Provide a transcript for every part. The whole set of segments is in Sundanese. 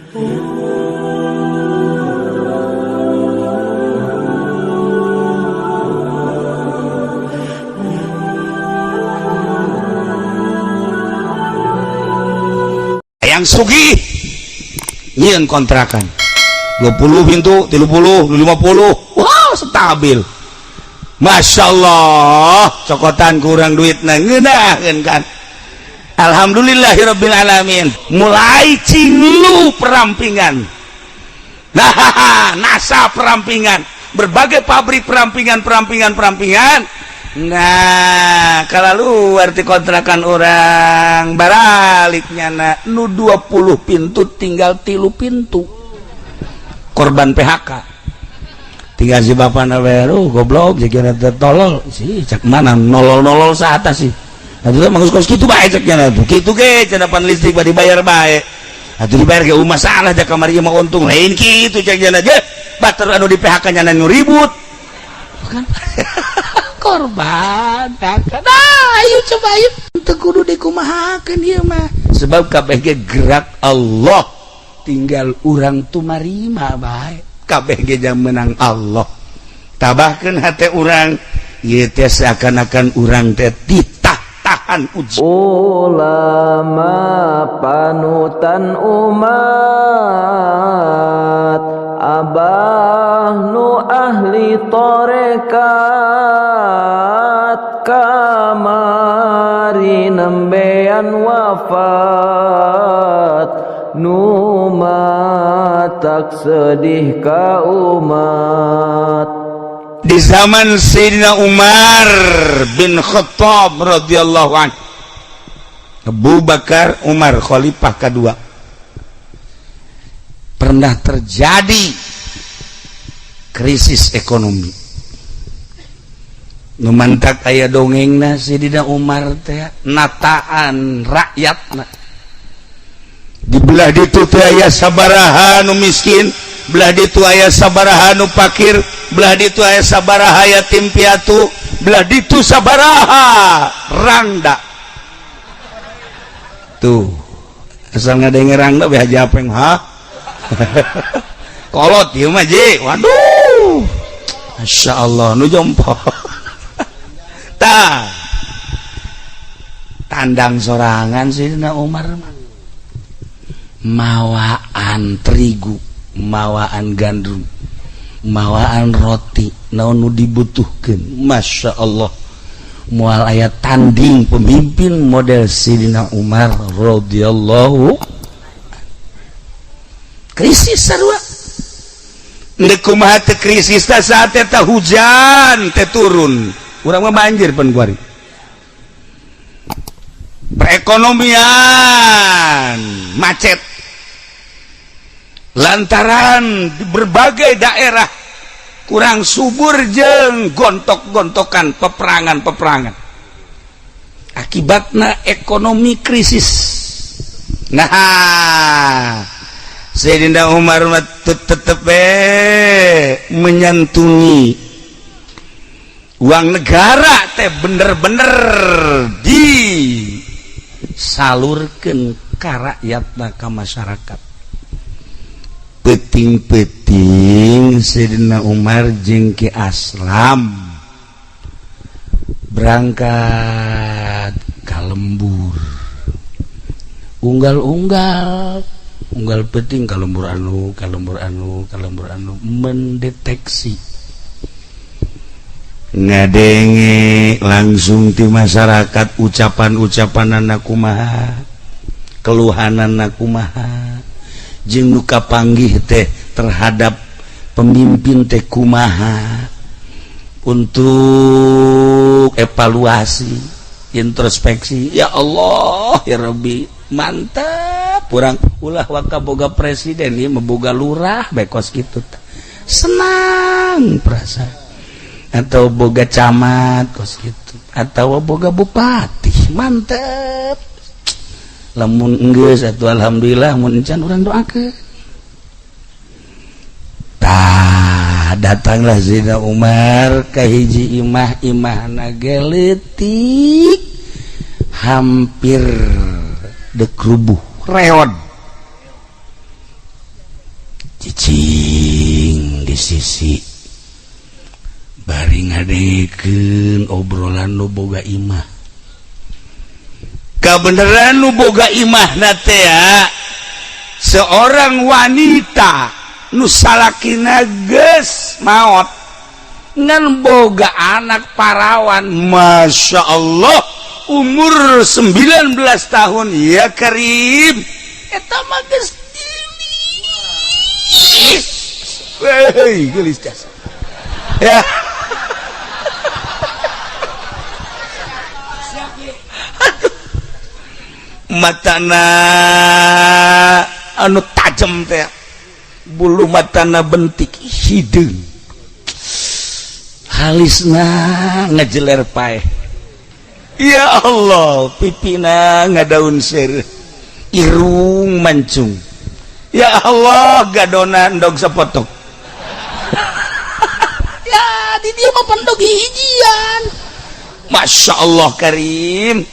Yang sugih nyieun kontrakan 20 pintu, 30, 50. Wow, stabil. Masya Allah, cokotan kurang duit ngeunaheun kan. Alhamdulillahirabbil alamin. Mulai cinglu perampingan. Nah, NASA perampingan, berbagai pabrik perampingan, perampingan, perampingan. Nah, kalau luar di kontrakan orang baraliknya na nu 20 pintu tinggal 3 pintu. Korban PHK. Tinggal si bapak na, goblok jadi tolol sih, cek mana nolol-nolol saat sih. Atuh mah kos kitu bae cek nya tuh. Kitu ge cenah pan listrik bade dibayar bae. Atuh dibayar ge masalah cek kamari mah untung lain kitu cek nya ge. Batur anu di PHK nya nu ribut. Bukan korban PHK. Nah, ayo coba ayo. Teu kudu dikumahakeun ieu mah. Sebab kabeh ge gerak Allah. Tinggal urang tumarima bae. Kabeh ge jang menang Allah. Tabahkeun hate urang ieu teh seakan-akan urang teh titah tahan uji. Ulama panutan umat, abah nu ahli torekat, kamari nembean wafat, nu matak sedih ka umat. Di zaman Sayyidina Umar bin Khattab radhiyallahu anhu, Abu Bakar Umar khalifah kedua, pernah terjadi krisis ekonomi. Nu mantak aya dongengna Sayyidina Umar teh nataan rakyatna. Di belah ditu teh aya sabaraha nu miskin, belah ditu aya sabaraha nu fakir, belah ditu aya sabaraha yatim piatu, belah ditu sabaraha rangda. Tuh, asal ngadenge rangda beh haji apeng ha. Kolot ieu mah ji. Waduh. Masya Allah nu jompo. Tah. Tandang sorangan Sayyidina Umar mah. Mawaan terigu, mawaan gandum, mawaan roti, naon nu dibutuhkeun. Masya Allah, moal aya tanding pemimpin model Sayyidina Umar radhiyallahu. Krisis sarua. Ndek kumaha teh krisis teh saat eta hujan teh turun. Urang mah banjir pan kuari. Perekonomian macet lantaran di berbagai daerah kurang subur jeung gontok-gontokan peperangan-peperangan, akibatna ekonomi krisis. Nah, Sayyidina Umar tetep menyantuni uang negara teh bener-bener disalurkan ka rakyatna, ka masyarakat. Peting-peting Sayyidina Umar jeung Ki Aslam berangkat ka lembur, unggal-unggal unggal peting ka lembur anu, ka lembur anu, ka lembur anu, mendeteksi, ngadenge langsung di masyarakat ucapan-ucapan anak kumaha, keluhanan kumaha, jeung nu kapanggih teh terhadap pemimpin teh kumaha, untuk evaluasi, introspeksi. Ya Allah ya Rabbi, mantap kurang ulah waka boga presiden ieu mah, boga lurah bae kos kitu senang perasaan, atau boga camat kos kitu, atau boga bupati, mantap. Lamun enggeus atuh alhamdulillah, mun encan urang doakeun. Tah, datanglah Sayyidina Umar ka hiji imah, imahna ge leutik, hampir dek rubuh, reod. Cicing di sisi bari ngadengekeun obrolan nu boga imah. Kabeneran nu boga imah na teh seorang wanita nu salakina geus maot ngan boga anak parawan, Masya Allah, umur 19 tahun. Ya Karim, eta mah geus geulis. Wey, geulis jasa ya. Matana anu tajam teh, bulu matana bentik hideung, halisna ngejeler paeh. Ya Allah, pipina ngadaun seureuh, irung mancung. Ya Allah, gadona endog sapotok. Ya di dieu mah pendog hijian. Masya Allah Karim,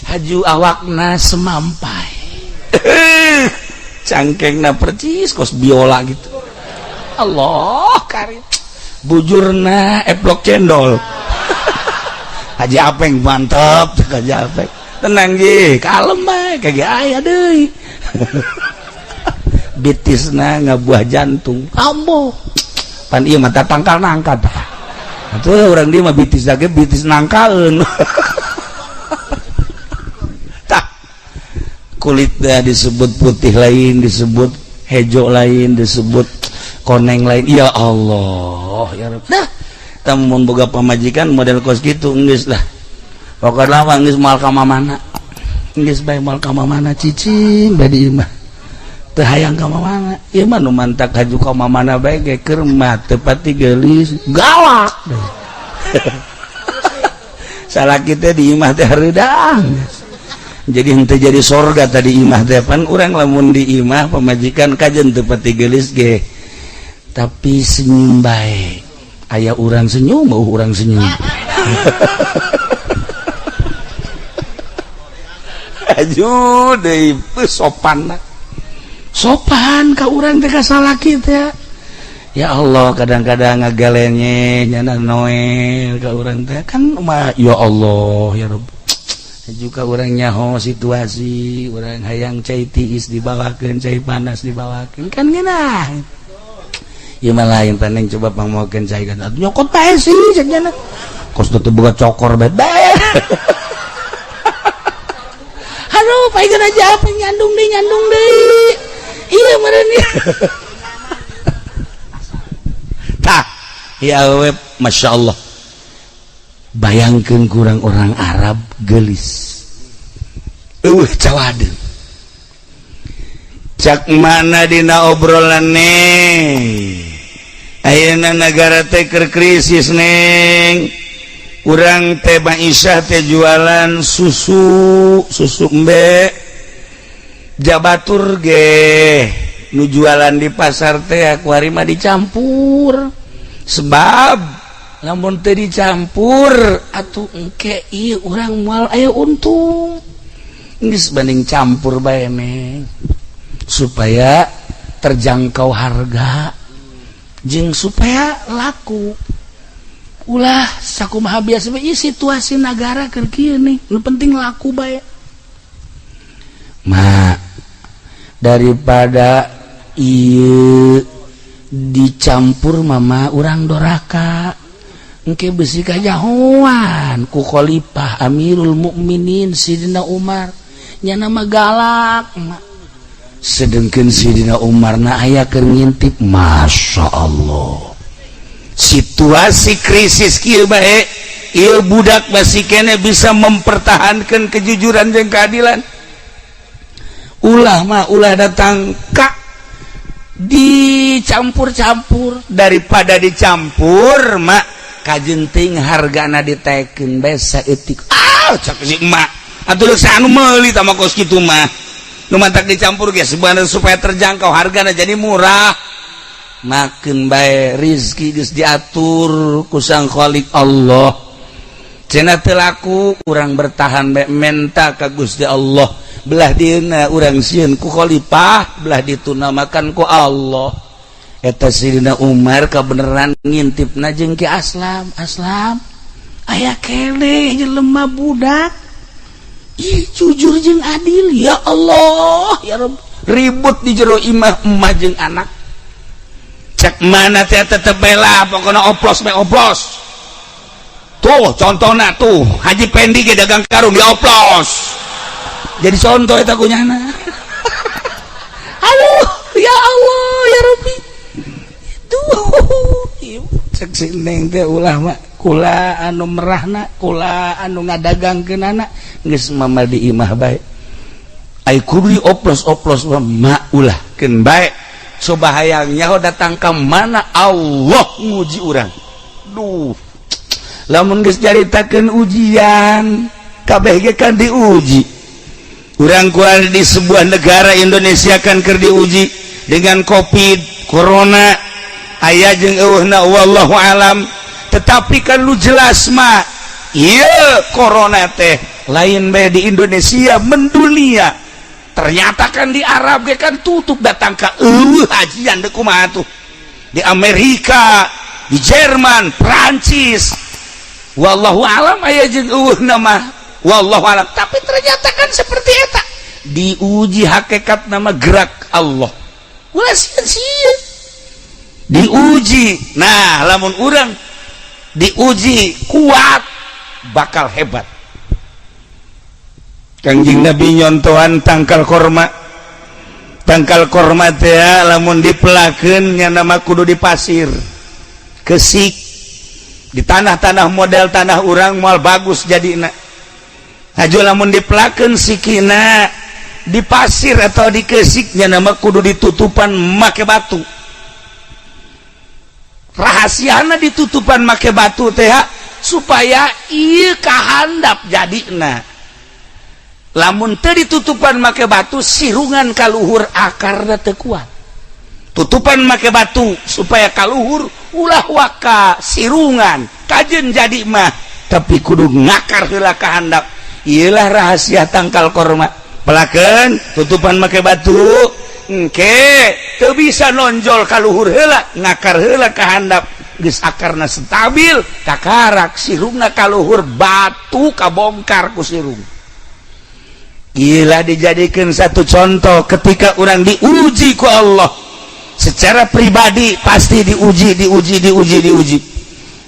haju awakna semampai, cangkengna percis kos biola gitu. Allah Karim, bujurna eplok cendol. Haji Apeng mantep, Haji Apeng tenang ji, kalem bae kagak aya deui. Bitisna ngabuah jantung ambo pan ieu mata tangkal nangka tah. Atuh urang dieu mah bitis ge bitis nangkaeun. Tah, kulitnya disebut putih lain, disebut hejo lain, disebut koneng lain. Ya Allah ya Rabb. Nah, mun boga pamajikan model kos gitu geus lah. Pokokna mah geus moal ka mamana. Geus bae moal ka mamana, cicing bae di imah. Teu hayang ka mamana. Ieu mah nu mantak haju ka mamana bae ge keur mah teu pati geulis, galak. Salaki teh di imah teh hareudang. Jadi henteu jadi sorga tadi imah teh. Pan urang lamun di imah pamajikan kajen teu pati geulis ge. Tapi senyum bae. Aya urang senyum, mau urang senyum. Aduh, deui sopan. Sopan ka urang teh ka salaki teh. Ya Allah, kadang-kadang ngagalenye nyana noel ka urang teh kan mah ya Allah ya Rabb. Juga urang nyaho situasi, urang hayang cai tiis dibawakeun, cai panas dibawakeun kan ngeunah. Ieu mah lain paneng coba pangmokeun cai kan. Nyokot bae sih cenah. Kos teu boga cokor bae. Aduh, paegan aja apa nyandung deui. Iya meureun ieu. Tah, ya web Masya Allah. Bayangkeun kurang orang Arab geulis. Eueuh cawadeun. Cak mana dina obrolan neng? Ayeuna nagara teh keur krisis neng. Urang teh Aisyah teh jualan susu, susu embe. Jabatur ge nu jualan di pasar teh aku hari mah dicampur. Sebab lamun teh dicampur atuh engke ieu urang moal aya untung. Geus banding campur bae neng. Supaya terjangkau harga jeung supaya laku. Ulah sakumaha biasa ieu situasi nagara keur kieu nih, nu penting laku bae. Ma, daripada ieu dicampur mama urang doraka. Engke besi kajahoan ku khalifah Amirul Mukminin Sidina Umar. Nyana mah galak mak. Sedengkeun Sidina Umar na aya keur ngintip, Masya Allah. Situasi krisis kieu bae, ieu budak masih kene bisa mempertahankan kejujuran dan keadilan. Ulah mah ulah datang ka dicampur-campur, daripada dicampur mak kajenting hargana ditekeun bae saeutik. Ah, cak si emak. Atuh deuk anu meuli tah mah kos kitu mah. Nu mantak dicampur ge sebenarnya supaya terjangkau hargana jadi murah. Makeun bae rizki geus diatur ku Sang Khalik Allah. Cenah teu laku urang bertahan bae menta ka Gusti Allah. Belah dieuna urang sieun ku khalifah, belah dituna makan ku Allah. Eta Sidina Umar kebeneran ngintipna jeung Ki Aslam. Aslam aya keneh jelema budak. Ih, jujur jeung adil, ya Allah ya Rabb. Ribut di jero imah emak jeung anak. Cek mana teh tetep bela, pokoknya oplos me oplos. Tuh contohna tuh Haji Pendi ge dagang karung dioplos. Jadi contoh eta kunyana. Aduh, ya Allah ya Rabbi. Tuh cek si Neng teh ulah mah kula anu merahna, kula anu ngadagangkeunana geus mama di imah bae. Ai kudu oplos-oplos mah ulah keun bae. Coba hayang nyaho datang ka mana Allah nguji urang. Duh. Lamun geus caritakeun ujian, kabeh ge kan diuji. Urang kuar di sebuah negara Indonesia kan keur diuji dengan Covid, corona, aya jeung eueuhna wallahu alam. Tetapi kan lu jelas mah, ieu corona teh lain bae di Indonesia, mendunia. Ternyata kan di Arab ge kan tutup datang ka eueuh hajian deuk kumaha tuh. Di Amerika, di Jerman, Prancis. Wallahu alam aya jeung eueuhna mah. Wallahu alam, tapi ternyata kan seperti eta. Diuji hakikat nama gerak Allah. Ulah sieun-sieun. Diuji. Nah, lamun urang diuji kuat bakal hebat. Kangjeng Nabi nyontohan tangkal korma. Tangkal korma teh lamun dipelakeun nya nama kudu di pasir. Kesik di tanah-tanah model tanah urang moal bagus jadina. Hajo lamun dipelakeun sikina di pasir atau di kesiknya nama kudu ditutupan make batu. Rahasiana ditutupan make batu teh supaya ieu kahandap jadina. Lamun teu ditutupan make batu sirungan kaluhur akarna teu kuat. Tutupan make batu supaya kaluhur ulah waka sirungan kajen jadi mah tapi kudu ngakar heula kahandap. Iyalah rahasia tangkal korma. Pelakeun tutupan make batu engke teu bisa nonjol kaluhur heula ngakar heula kahandap geus akarna stabil kakarak sirungna kaluhur batu kabongkar ku sirung. Gila dijadikan satu contoh ketika orang diuji ku Allah secara pribadi pasti diuji, diuji, diuji, diuji.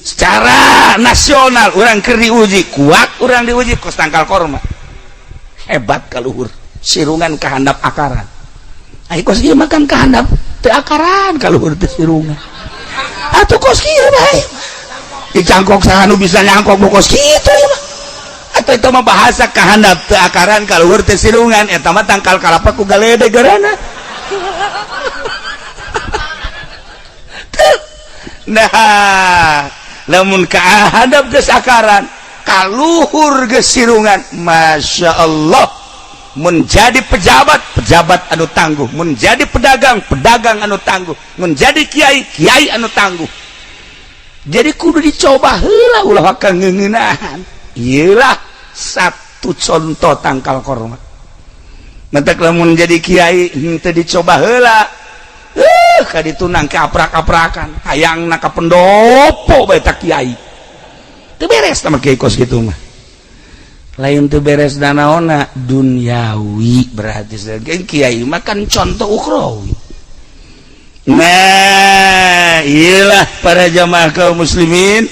Secara nasional orang keur diuji kuat, orang diuji kos tangkal korma hebat kaluhur sirungan kahandap akaran. Ai kos ieu makan kahandap teu akaran kaluhur teu sirungan atuh kos kieu bae dicangkok saha nu bisa nyangkok kos kitu ieu mah. Atau itu mah bahasa kahandap teu akaran kaluhur teu sirungan eta mah tangkal kalapa ku galede garana. Nah, lamun kahadap geus akaran kaluhur geus sirungan, Masya Allah, menjadi pejabat, pejabat anu tangguh, menjadi pedagang, pedagang anu tangguh, menjadi kiai, kiai anu tangguh. Jadi kudu dicoba heula ulah ka ngeuneunahan. Iyalah satu contoh tangkal korma. Mentek lamun jadi kiai henteu dicoba heula. Ka ditu nang kaprak-kaprakan, hayangna ka pendopo bae ta kiai. Teu beres tah kiai kos kitu mah. Lain teu beres danaona duniawi berarti kiai mah kan contoh ukhrawi. Nah, iyalah para jamaah kaum muslimin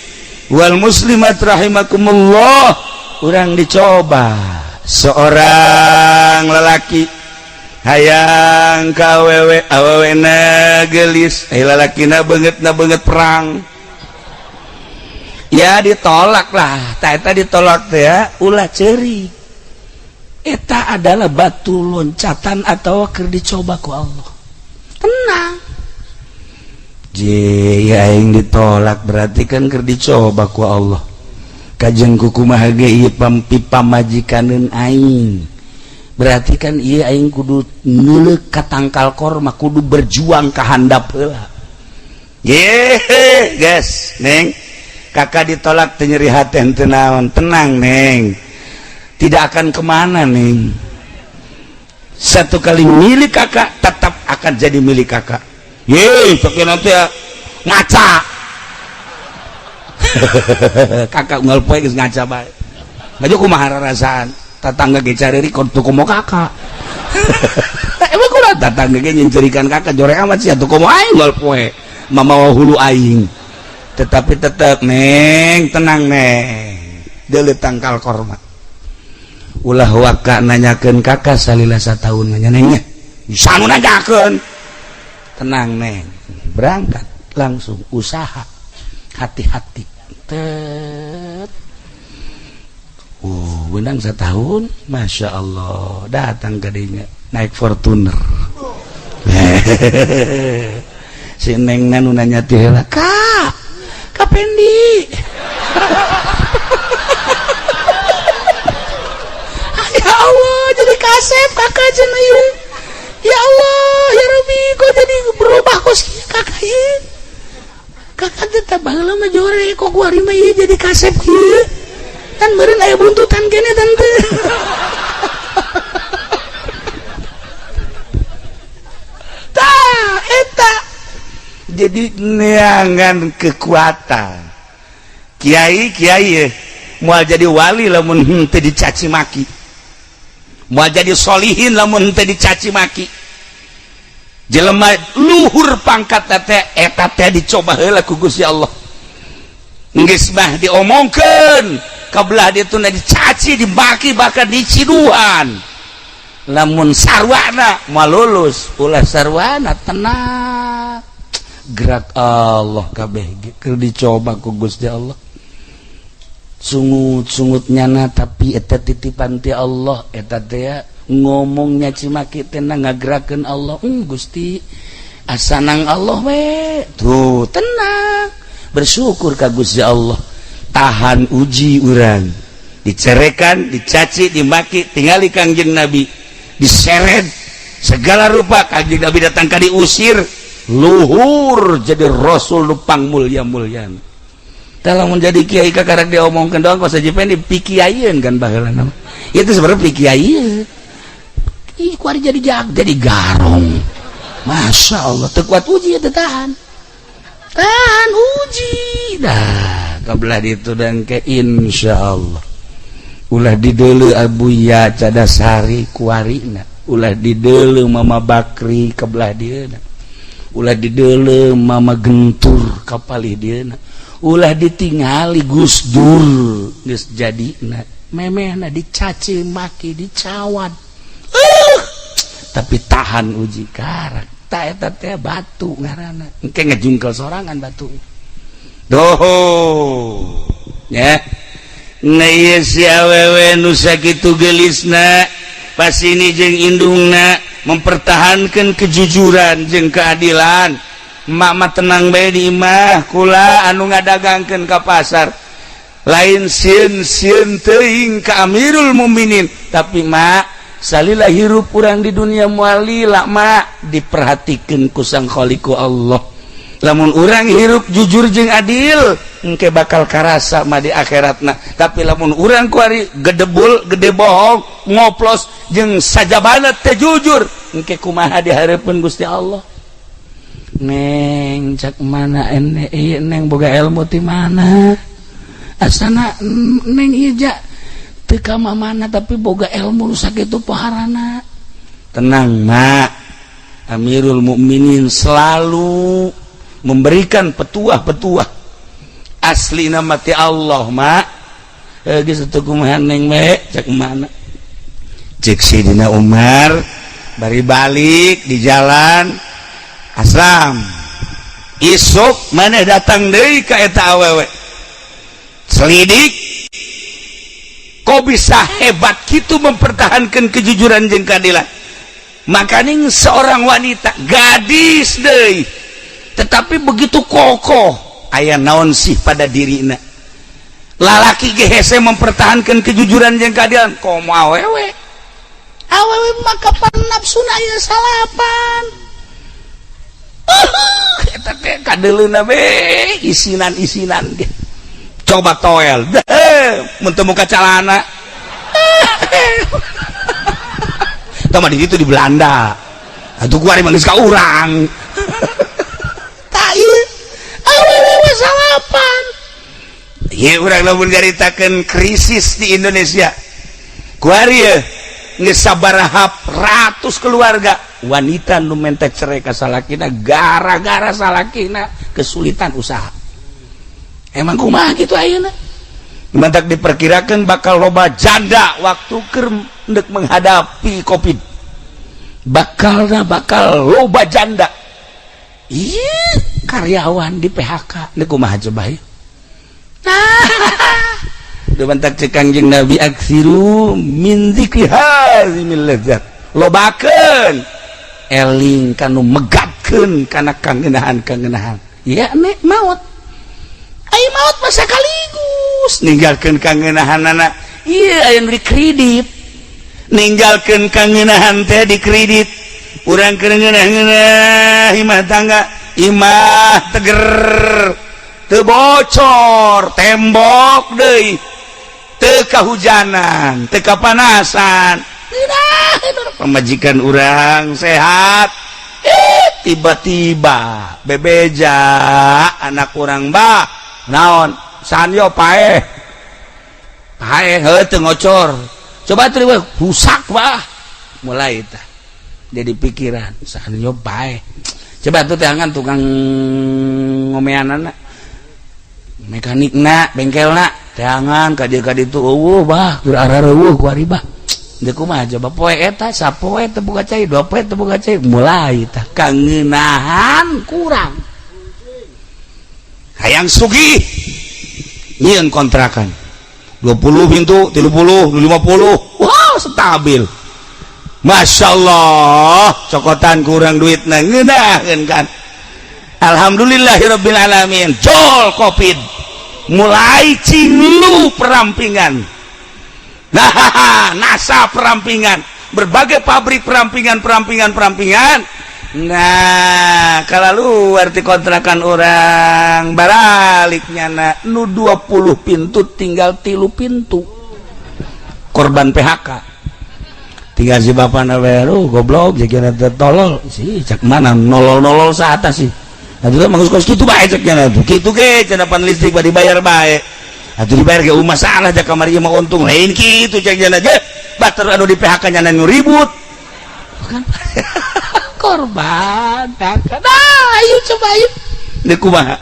wal muslimat rahimakumullah, urang dicoba seorang lelaki hayang ka awewe, awewena gelis, ai lalakina beungeutna beungeut perang. Ya ditolak lah, ta eta ditolak teh ya, ulah ceurik. Eta adalah batu loncatan atau keur dicoba ku Allah. Tenang. Je aing ditolak berarti kan keur dicoba ku Allah. Kajeng kumaha ge ieu pamajikaneun aing. Berarti kan ieu aing kudu neuleuk ka tangkal korma, kudu berjuang ka handap heula. Ye, guys, Neng. Kakak ditolak teu nyeri hate teu naon, tenang Neng. Tidak akan kemana Neng. Satu kali milik kakak tetap akan jadi milik kakak. Ye, cek nanti ya ngaca. Kakak unggal poe geus ngaca bae. Ngaju kumaha rarasaan? Tatangga ge cariri kon tuh komo kakak. Emang kurang tatangga ge nyencerikan kakak joreng amat sih atuh komo aing unggal poe. Mamawa hulu aing. Tetapi tetep neng, tenang neng. Deuleu tangkal korma. Ulah waka nanyakeun kakak salila sataun nanya nengnya. Bisa nu nanyakeun. Tenang neng, berangkat langsung usaha, hati-hati. Tet. Benang setahun, masya Allah, datang ke dinya naik Fortuner. Si neng nu nanya ti heula, "Kak, Kapendi." Ya Allah, jadi kasep kakak cenah ieu. Ya Allah, ya Rabbi, kok jadi berubah kok kakak ieu. Kakak teh tah baheula mah jore, kok kuari mah ieu jadi kasep kieu. Kan meureun aya buntutan kene tante. Tah, eta. Jadi neangan kekuatan. Kiai kiai moal jadi wali lamun henteu dicaci maki. Moal jadi solihin lamun henteu dicaci maki. Jelema luhur pangkat teh eta teh dicoba heula ku Gusti Allah. Geus mah diomongkeun, kabelah dieu teh dicaci, dimaki, bahkan diciduhan. Lamun sarwana moal lulus, ulah sarwana tenang. Gerak Allah kabeh keur dicoba ku Gusti Allah. Sungut-sungut nyana tapi eta titipan ti Allah, eta teh ngomongnya cimaki teh ngagerakeun Allah. Gusti asanang Allah we. Tuh tenang, bersyukur ka Gusti Allah. Tahan uji urang. Dicerekan, dicaci, dimaki, tingali Kangjeng Nabi, diseret segala rupa Kangjeng Nabi datang ka diusir, luhur jadi rasul lupang mulia-muliana. Dalam menjadi kiai kakarak diomongkeun doang kok sajipen dipikiaieun kan baheula nama. Itu sebenarnya pikiaieun. Ih, kuari jadi jag, jadi garong. Masya Allah, teu kuat uji teu tahan. Tahan uji. Dah, kabelah ditu dan ke insyaallah. Ulah dideuleu Abuya Cadasari kuarina, ulah dideuleu Mama Bakri kabelah dieuna. Ulah dideuleu Mama Gentur kapalih dieuna. Ulah ditingali Gus Dur geus jadina, memehna dicaci maki dicawan. Tapi tahan uji karak. Ta eta teh batu ngaranna. Engke ngejungkel sorangan batu. Doho. Nya. Nah ieu si awewe nu sakitu geulisna pasini jeung indungna mempertahankan kejujuran jeung keadilan. Mak mah tenang bae di imah kula anu ngadagangkeun ka pasar. Lain sieun-sieun teuing ka Amirul Mukminin, tapi mak salila hirup urang di dunia moal lila mak diperhatikeun ku Sang Khaliqu Allah. Lamun urang hirup jujur jeung adil engke bakal karasa mah di akhiratna. Tapi lamun urang kuari gedebul gede bohong ngoplos jeung sajabana teu jujur engke kumaha di hareupeun Gusti Allah. Neng cak mana ene ieu neng boga ilmu ti mana asana neng ieu ja teu ka mana tapi boga ilmu nu sakitu poharana. Tenang mak, Amirul Mukminin selalu memberikan petuah-petuah asli nama ti Allah mak. Geus teu kumaha neng we cak mana cek Sidina Umar bari balik di jalan Aslam isuk maneh datang deui ka eta awewe selidik kok bisa hebat gitu mempertahankan kejujuran jeung keadilan. Makanya seorang wanita gadis deui tetapi begitu kokoh aya naon sih pada dirina. Lalaki ge hese mempertahankan kejujuran jeung keadilan komo awewe. Awewe mah kapan nafsuna aya salapan. Eta teh kadeuleuna we isinan-isinan ge. Coba toel deh mun teu muka calana. Tah mah di ditu di Belanda. Atuh kuari mah geus ka urang. Kapan ieu urang lamun nyaritakeun krisis di Indonesia kuari ye geus sabaraha ratus keluarga wanita nu menta cerai ka salakina gara-gara salakina kesulitan usaha. Emang kumaha gitu ayeuna? Mantak diperkirakan bakal loba janda waktu keur ndek menghadapi Covid, bakalna bakal loba janda. Iya, karyawan di PHK ndek kumaha coba ieu? Nah, mantak cek Kangjeng Nabi, aksiru min dzikri hazimil ladzat, lobakeun eling kanu megatkeun kana kangenahan-kangenahan, ya nek maut. Ai maut mah sakaligus ninggalkeun kangenahanana. Ieu aya nu di kredit, ninggalkeun kangenahan teh di kredit. Urang keur ngeunah-ngeunah imah tangga, imah teger, teu bocor tembok deui, teu kahujanan, teu kapanasan, pamajikan urang sehat, tiba-tiba bebeja anak urang, "Bah, naon sanyo paeh paeh?" Heuh, teu ngocor. Coba terus rusak, bah. Mulai tah jadi pikiran, sanyo paeh. Coba tuh teangan tukang ngomeanana, mekanik na, bengkel na, teangan ka dieu ka ditu, "Eueuh, bah, keur arareueuh ku ari, bah." Deuk kumaha coba? Poe eta sapoe teu boga cai, 2 poe teu boga cai, mulai tah kangenahan kurang. Hayang sugih, nyieun kontrakan 20 pintu, 30, 50, wow, stabil. Masya Allah, cokotan kurang duit na ngeunaheun kan. Alhamdulillahirabbil alamin. Jol Covid, mulai cinglu perampingan. Nah, NASA perampingan, berbagai pabrik perampingan, perampingan, perampingan. Nah, kalau luar di kontrakan orang baliknya na nu 20 pintu tinggal 3 pintu, korban PHK. Tinggal si bapak na, goblok jadi tolol sih, cak mana nolol-nolol saat sih. Nah, itu mah kos kitu bae cek nya tuh. Kitu ge cenah, pan listrik mah dibayar bae. Atuh dibayar ge masalah, cek kamari mah untung. Lain kitu cek nya ge. Batur anu di PHK nya nu ribut. Bukan korban PHK. Nah, ayo coba ayo. Deuk kumaha?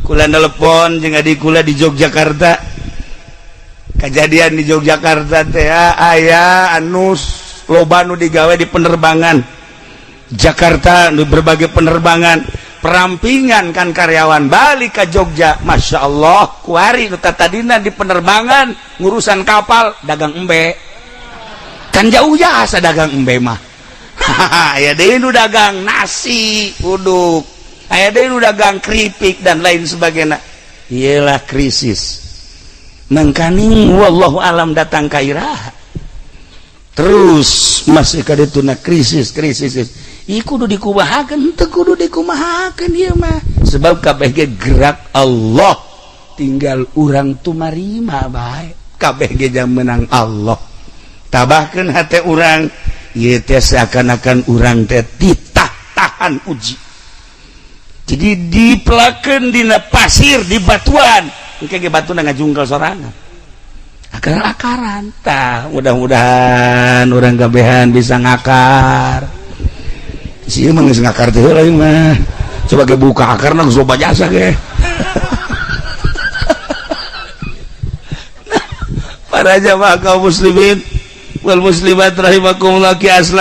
Kula telepon jeung adik kula di Yogyakarta. Kejadian di Yogyakarta teh aya anu loba nu digawe di penerbangan Jakarta, nu berbagai penerbangan perampingan kan karyawan balik ke Jogja. Masya Allah, kuari nu tadina di penerbangan ngurusan kapal, dagang embe. Kan jauh jasa dagang embe mah. Aya deui nu dagang nasi uduk, aya deui nu dagang keripik dan lain sebagainya. Iyalah, krisis mangkaning wallahu alam datang ka iraha. Terus masih kadituna krisis krisis. Ih, kudu dikumahakeun teu, kudu dikumahakeun ieu mah, sebab kabeh ge gerak Allah, tinggal urang tumarima bae. Kabeh ge jang menang Allah. Tabahkeun hate urang ieu teh, seakan-akan urang teh ditah tahan uji, jadi dipelakeun dina pasir, di batuan, engke ge batuna ngajungkel sorangan, akar-akaran. Tah, mudah-mudahan urang kabehan bisa ngakar. Si mah geus ngakar teh heula mah. Coba ge buka akarna, geus loba jasa ge. Para jamaah kaum muslimin wal muslimat rahimakumullah, ki asla.